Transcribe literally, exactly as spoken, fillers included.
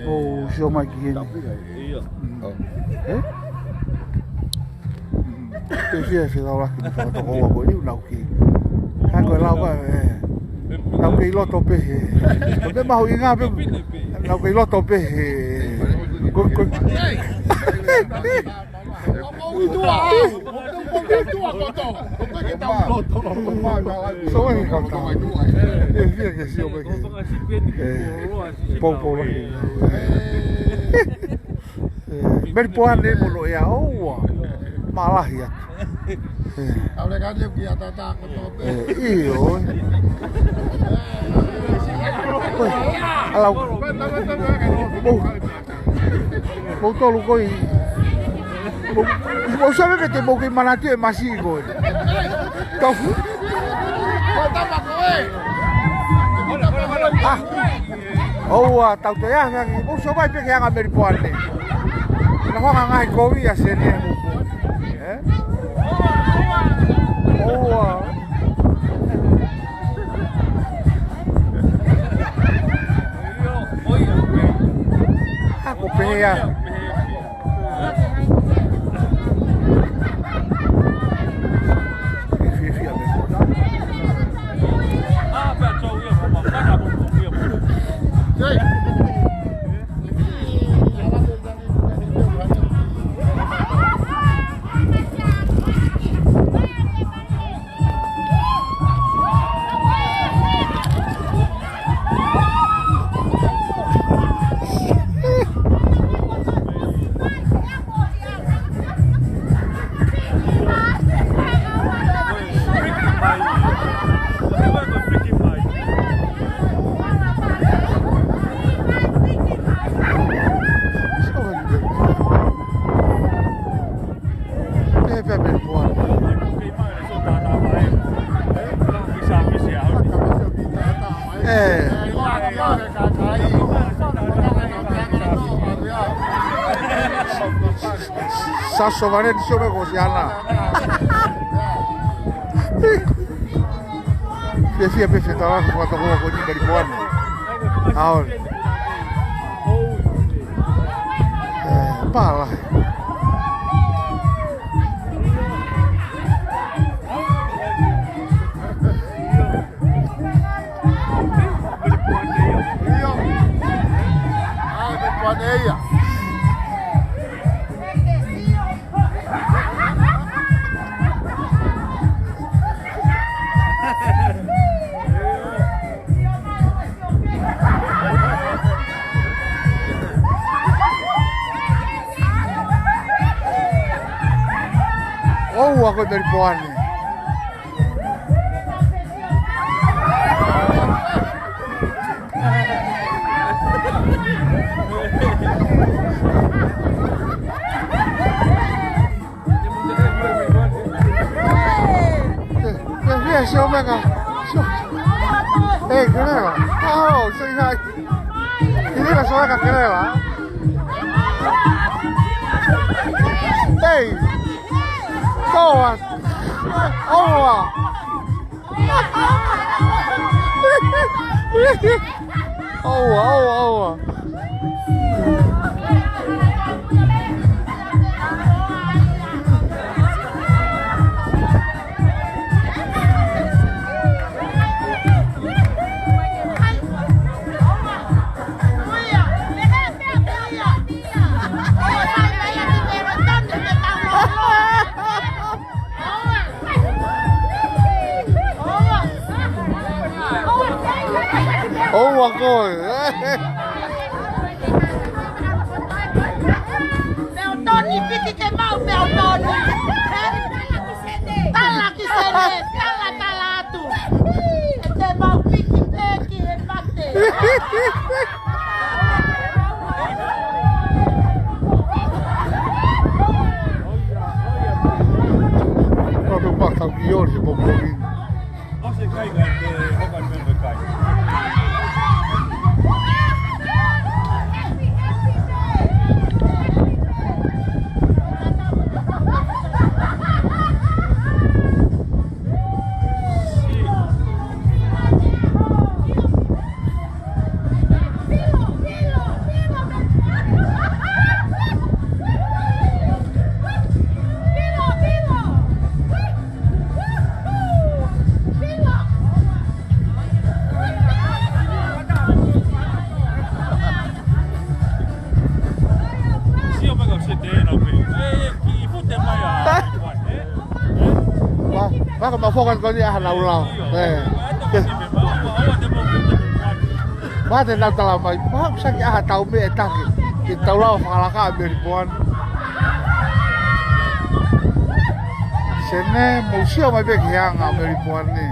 ʻOu sio mai ki heni. ʻIo. Ē? Te fie fie lau laki mo fakatokoua ko liu nau ki. Ka ko e lau ka, ē. Nau kei loto pē he. Ko e mahuʻinga pē. Nau kei loto pē he. Ko, ko. ʻOku ou ʻi tuʻa au. ʻOku ou ʻi tuʻa kotoa. ʻOku ou ʻi tuʻa kotoa. Sō e kata. Te fie ke sio mai ki. Ē, poupou lahi. Ē, Melipoane mo Loʻea ʻoua. Mālahi atu. Ē. ʻAu le kani ki a tata kotoa pē. Ē, ʻio. Ē, ʻalau. Mou. Mou tolu ko ē. Mou, mou save ke te mou kei manatu e masi ko ē. Tau. ʻA. ʻOua, tau te ʻahiʻahi. Mou sio mai pē ki he anga Melipoane. Naʻa hanga ngaahi kovi ʻa Sene mo. Ē? ʻOua. ʻA, ko pehē ia. Fiefia me kona. Pea, pea, pea, pea. Ē. Sa so vale ni so me ko si ana. Fiefia pē fetaulaki fakatokoua ko eni Melipoane. ʻAo. Ē, pala. ʻIo. ʻAi, Melipoane ia. ʻOua ko e Melipoane. Ē, ē, ē, sio mai ka. Sio. Ē, Kelela. ʻAo, sio ia. Kelela, sio mai ka Kelela. Ē. Toa. ʻOua. ʻOua, ʻoua, ʻoua. ʻOua koe. Meʻa toni piki ke maʻu, meʻa toni. Tala ki Sene, tala, tala atu. ʻE te maʻu piki pē ki he mate. Ko e pata ki ori he popo ni. Aka ma fokan ko ni ʻaha nau lau. Ē. Mate nau tala mai, ma ʻoku sai ke ʻaha tau meʻa taki. Ke tau lau fakalaka Melipoane. Sene, mou sio mai pē ki he anga Melipoane.